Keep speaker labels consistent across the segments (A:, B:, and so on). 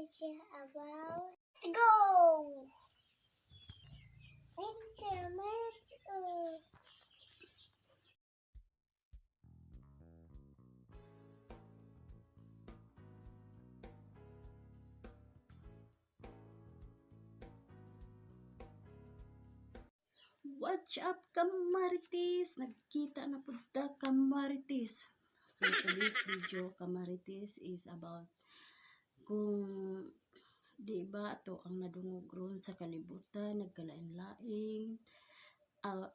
A: Teach you about. Let's go! Internet.
B: Watch up, Kamaritis! Nagkita na pud ta, Kamaritis. So, today's video, Kamaritis, is about kung di ba ato ang nadungog ron sa kalibutan, nagkalain-laing.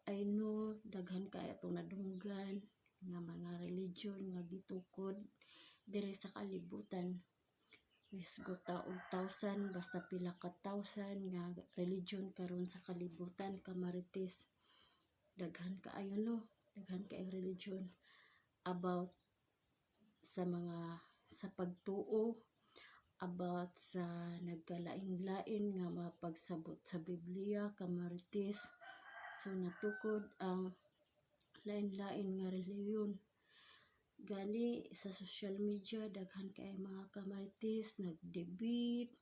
B: I know, daghan kay atong nadunggan nga mga religion nga gitukod diri sa kalibutan. Misgot ta og thousand, basta pila ka thousand nga religion karon sa kalibutan, Kamaritis. Daghan kaayo, no? Daghan kaayo religion about sa mga sa pagtuo, about sa nagkalain-lain nga mapagsabot sa Biblia, Kamaritis. So natukod ang lain-lain nga relihiyon. Gani sa social media daghan kay mga kamaritis nagdebate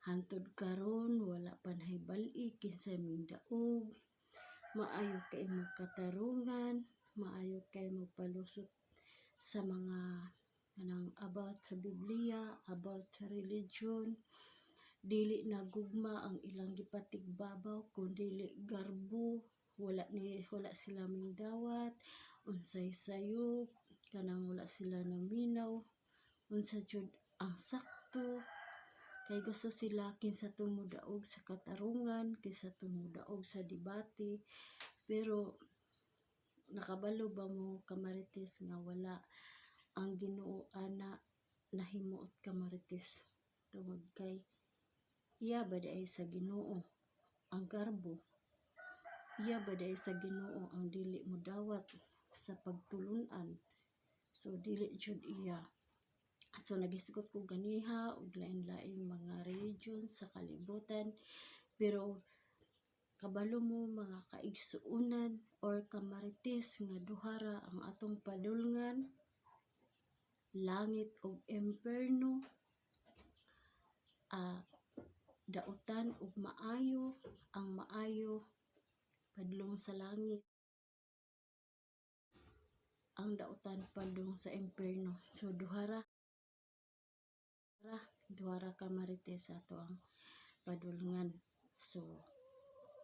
B: hantod karon wala pa nahibal-i kinsay daog. Maayo kay mo katarungan, maayo kay magpalusot sa mga kanang about sa Biblia, about sa religion. Dili na gugma ang ilang gipatigbabaw kun dili garbo. Wala sila mingdawat unsay sayop, kanang wala sila naminaw unsa jud ang sakto, kay gusto sila kinsa tumudaog sa katarungan, kinsa tumudaog sa debate. Pero nakabalo ba mo, Kamaritis, nga wala ang Ginoo ana nahimuot, Kamaritis, tungod kay iya ba diay sa Ginoo ang garbo? Iya ba diay sa Ginoo ang dili mo dawat sa pagtulunan? So dili jud iya. So nagisgot ko ganiha og lain-laing mga religion sa kalibutan, pero kabalo mo, mga kaigsuonan or kamaritis, nga duhara ang atong padulngan, langit ug impierno, dautan ug maayo. Ang maayo padlong sa langit, ang dautan padlong sa impierno. So duhara ra, duhara, Kamarites, ato ang padulngan. So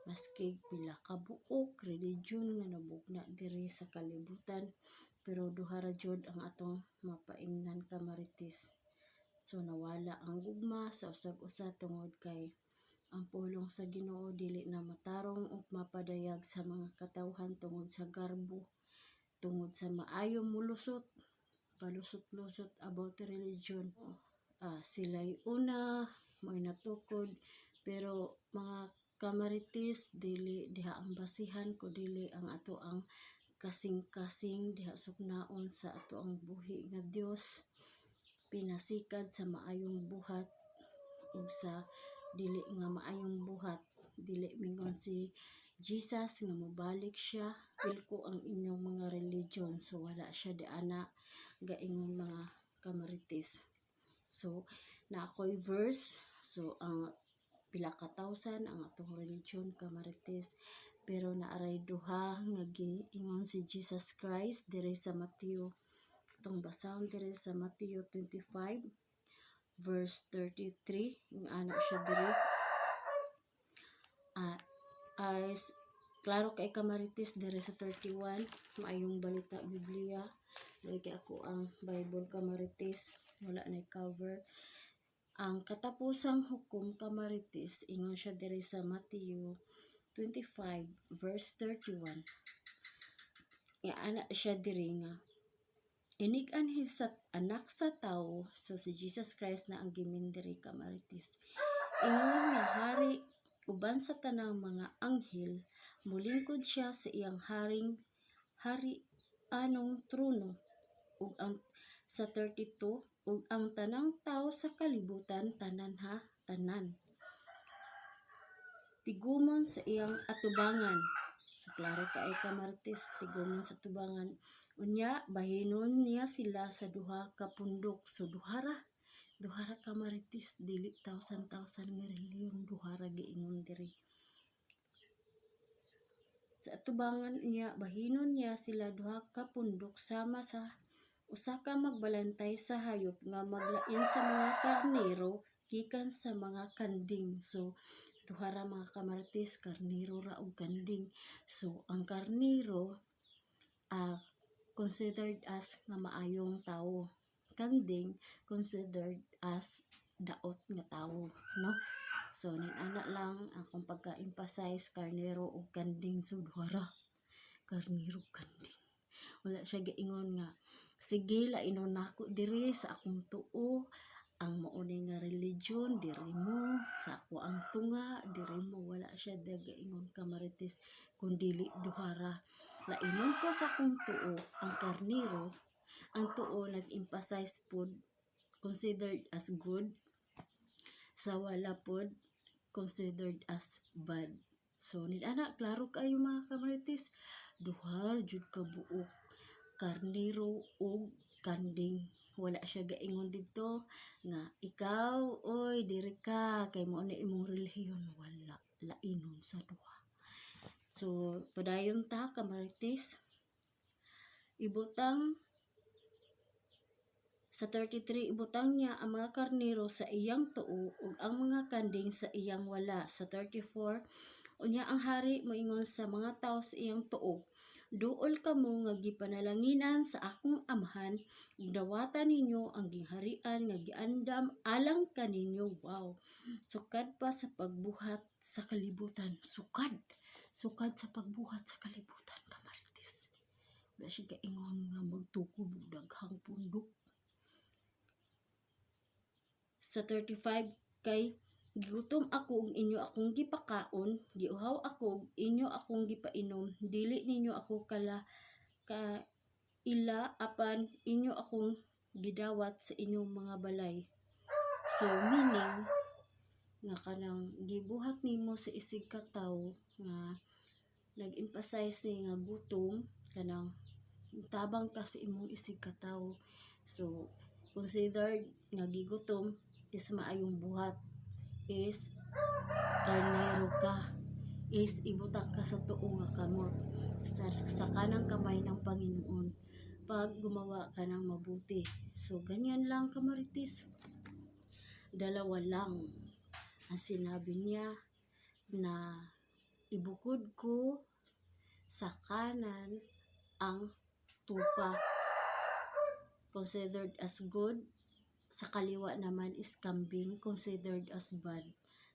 B: maski pila ka buok religion nga nabugna diri sa kalibutan, pero duha ra jud ang atong mapaingnan, Kamarites. So nawala ang gugma sa usag-usa tungod kay ang pulong sa Ginoo dili na matarong ug mapadayag sa mga katawhan tungod sa garbo, tungod sa maayo mulusot, palusot-lusot about religion. Sila'y una mo'y natukod, pero mga kamaritis, dili diha ang basihan ko dili ang ato ang kasing-kasing diha suknaon sa ato ang buhi nga Dios, pinasikad sa maayong buhat ug sa dili nga maayong buhat. Dili mingon si Jesus nga mobalik siya, "Feel ko ang inyong mga religion." So wala siya di ana gaingon, mga kamaritis. So na ako'y verse. So ang pila ka thousand ang atong religion, Kamarites, pero naaray duha nga giingon si Jesus Christ diri sa Matthew. Atong basahon diri sa Matthew 25 verse 33. Ang ana siya diri, ay klaro kay, Kamarites, diri sa 31. Maayong Balita Biblia. Dili kay ako ang Bible, Kamarites, wala na cover. Ang katapusang hukom, Kamarites, ingon siya diri sa Matthew 25 verse 31 nga ana siya diri nga inig-anhi sa Anak sa Tawo. So si Jesus Christ na ang gimin diri, Kamarites. Ingon nga hari uban sa tanang mga anghel, mulingkod siya sa iyang haring hari anong trono. Ug ang sa 32, ug ang tanang tawo sa kalibutan, tanan ha, tanan, tigumon sa iyang atubangan. So klaro kay, Kamarites, tigumon sa tubangan. Unya bahinon niya sila sa duha ka pundok. So duhara Duha ra ka, Marites, dili thousand thousand nga relihiyon, duha ra giingon diri. Sa atubangan niya, bahinon niya sila duha ka pundok sama sa usa ka magbalantay sa hayop nga maglain sa mga karnero gikan sa mga kanding. So duha ra, mga kamarites, karnero ra og kanding. So ang karnero considered as nga maayong tawo, kanding considered as daot nga tawo, no? So nin-ana lang akong pagka-emphasize, karnero og kanding. So duha ra, karnero, kanding. Wala siya giingon nga sige, lainon nako diri sa akong tuo ang mao ni nga religion, diri mo sa ako ang tunga, diri mo. Wala siya giingon, kamarites, kun dili duha ra. Lainon ko sa akong tuo ang karnero. Ang tuo nag-emphasize pod considered as good, sa wala pod considered as bad. So nidana, klaro kayo, mga kamarites, duha jud ka buok, karnero ug kanding. Wala siya gaingon didto nga ikaw, oy, diri ka kay mao na imong relihiyon. Wala, lainon sa duha. So padayon ta, kamarites. Ibutang sa 33, ibutang niya ang mga karnero sa iyang tuo ug ang mga kanding sa iyang wala. Sa 34, unya ang hari moingon sa mga tawo sa iyang tuo, "Duol kamo nga gipanalanginan sa akong Amahan ug dawata ninyo ang gingharian nga giandam alang kaninyo." Wow. Sukad pa sa pagbuhat sa kalibutan. Sukad. Sukad sa pagbuhat sa kalibutan, kamarites. Wala siya gaingon nga magtukod og daghang pundok. Sa 35, kay gigutom ako ug inyo akong gipakaon, giuhaw ako ug inyo akong gipainom, dili ninyo ako kala ka ila apan inyo akong gidawat sa inyong mga balay. So meaning nga kanang gibuhat nimo sa isig ka tawo nga nag-emphasize ni nga gutom, kanang tabang ka sa imong isig ka tawo. So considered nga gigutom is maayong buhat, is karnero ka, is ibutang ka sa tuo nga kamot, sa kanang kamay ng Panginoon pag gumawa ka ng mabuti. So ganyan lang, kamarites, dalawa lang ang sinabi niya na ibukod ko sa kanan ang tupa, considered as good, sa kaliwa naman is kambing, considered as bad.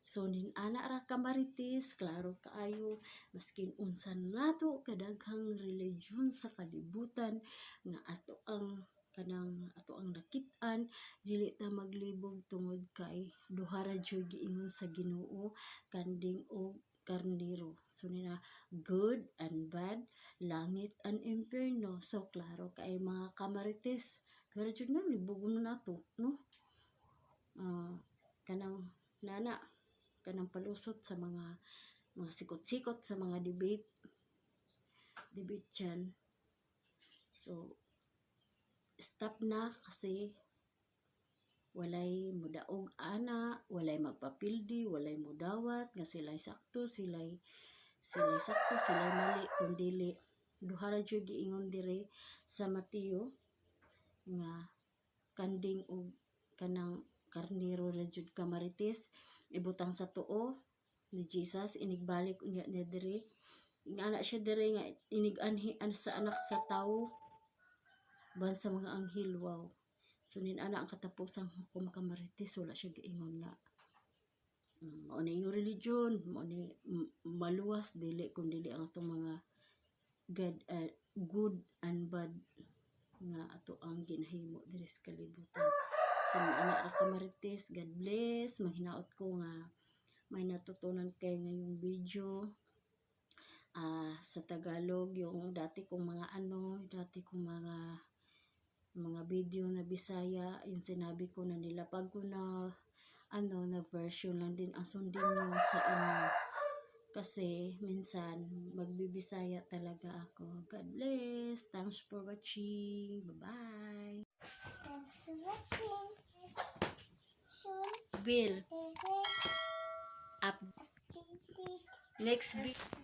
B: So nin-ana ra, kamarites, klaro kaayo, maskin unsa nato kadaghang relihiyon sa kalibutan nga ato ang kanang ato ang nakit-an, dili ta maglibog tungod kay duha ra jud giingon sa Ginoo, kanding ug karnero. So nina, good and bad, langit and impierno. So klaro kay, mga kamarites, duha ra jud na, libugon na nato, no? Kanang nana kanang palusot sa mga sikot-sikot sa mga debate debate dyan. So stop na kasi walay mudaog ana, walay magpapildi, walay mudawat nga sila'y sakto, sila'y mali, kung dili duha ra jud giingon diri sa Mateo nga kanding ug kanang karnero ra jud, kamarites, ibutang sa tuo ni Jesus inigbalik unya niya diri. Ingana siya diri nga inig-anhi an sa Anak sa Tawo ban sa mga anghel. Wow. So nin-ana ang katapusang hukom, kamarites. Wala siya giingon nga mao ni inyong religion, mao ni maluwas, dili, kun dili ang atong mga God, good and bad nga ato ang ginahimo diri sa kalibutan. So ana ra, kamarites. God bless. Maghinaot ko nga may natutunan kay ngayong video. Sa Tagalog yung dati kong mga ano, dati kong mga video na Bisaya, yung sinabi ko na nilapag ko na ano na version lang din ang sundin nyo sa inyo. Kasi minsan magbibisaya talaga ako. God bless. Thanks for watching. Bye-bye.
A: Thanks for watching.
B: Will up next video.